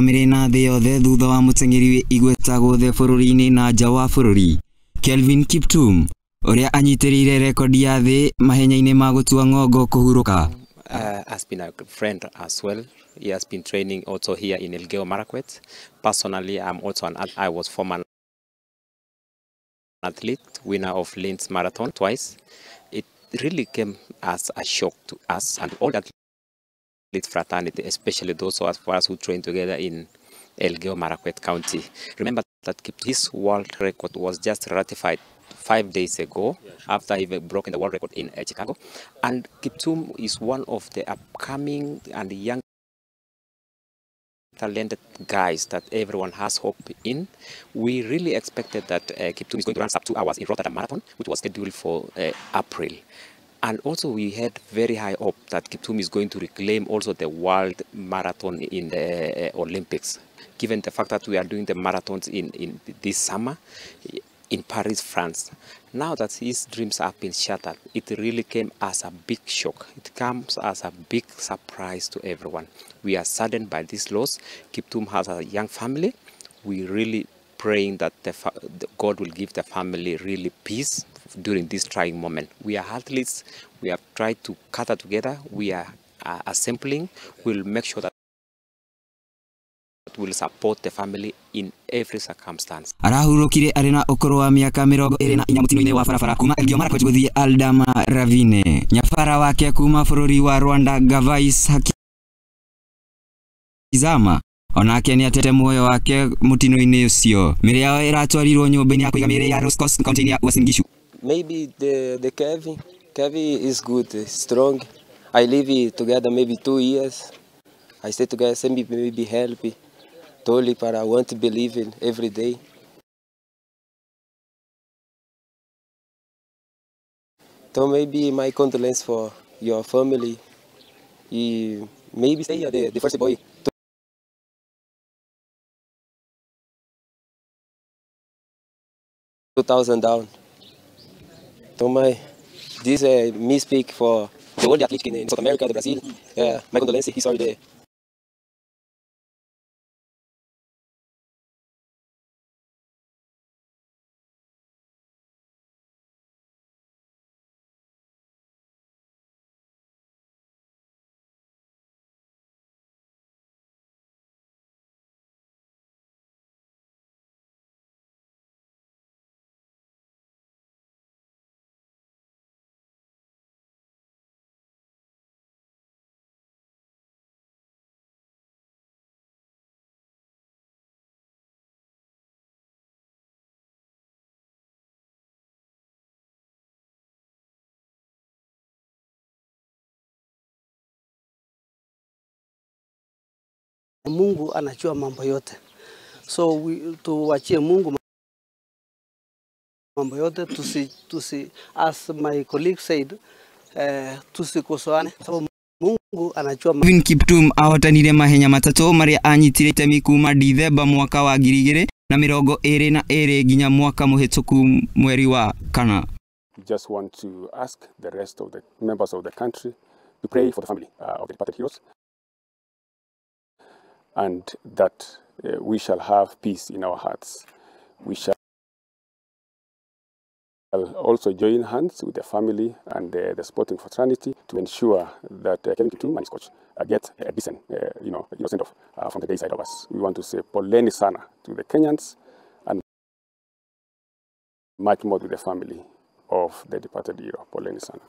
Bamĩrĩ na thĩ yothe thutha wa mũteng'eri wĩ igweta guothe bũrũri-inĩ na nja wa bũrũri Kelvin Kiptum ũrĩa anyitĩrĩire rekondi ya thĩ mahenya-inĩ ma gũtua ng'ongo kũhurũka. Has been a friend as well. He has been training also here in Elgeyo Marakwet. Personally, I'm also an I was former athlete, winner of Linz Marathon twice. It really came as a shock to us and all the athlete fraternity, especially those of us who train together in Elgeyo Marakwet County. Remember that his world record was just ratified 5 days ago after he broke the world record in Chicago. And Kiptum is one of the upcoming and young talented guys that everyone has hope in. We really expected that Kiptum is going to run sub 2 hours in Rotterdam Marathon, which was scheduled for April. And also we had very high hope that Kiptum is going to reclaim also the world marathon in the Olympics, given the fact that we are doing the marathons in this summer in Paris, France. Now that his dreams have been shattered, it really came as a big shock. It comes as a big surprise to everyone. We are saddened by this loss. Kiptum has a young family. We really praying that God will give the family really peace during this trying moment. We are athletes. We have tried to gather together. We are assembling. We'll make sure that will support the family in every circumstance. Arahurũkire arĩ na ũkũrũ wa mĩaka 24 mũtino-inĩ wa barabara kuma Elgeyo Marakwet gũthiĩ Aldama Ravine. Nyabara wake kuma bũrũri wa Rwanda Gavais Hakizama onake nĩatete muoyo wake mũtino-inĩ ũcio. Mĩĩrĩ yao ĩratwarirwo nyũmba-inĩ ya kũiga mĩĩrĩ ya Roscoe kaunti-inĩ ya Uasin Gishu. Maybe the Kevin is good, strong. I live together maybe 2 years. I stay together, maybe help. Totally, but I want to believe in every day. So maybe my condolence for your family. You maybe say the first boy 2,000 down. So my this me speak for the world athlete in South America, the Brazil. My condolence. He's already Mungu anajua mambo yote. So tuwachie Mungu mambo yote, tusi as my colleague said, tusikosoane sababu Mungu anajua. Kelvin Kiptum ahotanire mahenya matatũ marĩa anyitire itemi kuma Dithemba mwaka wa 2022 nginya mwaka mũhĩtũku mweri wa kana. We just want to ask the rest of the members of the country to pray for the family of the departed heroes, and that we shall have peace in our hearts. We shall also join hands with the family and the sporting fraternity to ensure that Kelvin Kiptum and his coach get a decent, send-off from the day side of us. We want to say poleni sana to the Kenyans and much more to the family of the departed hero. Poleni sana.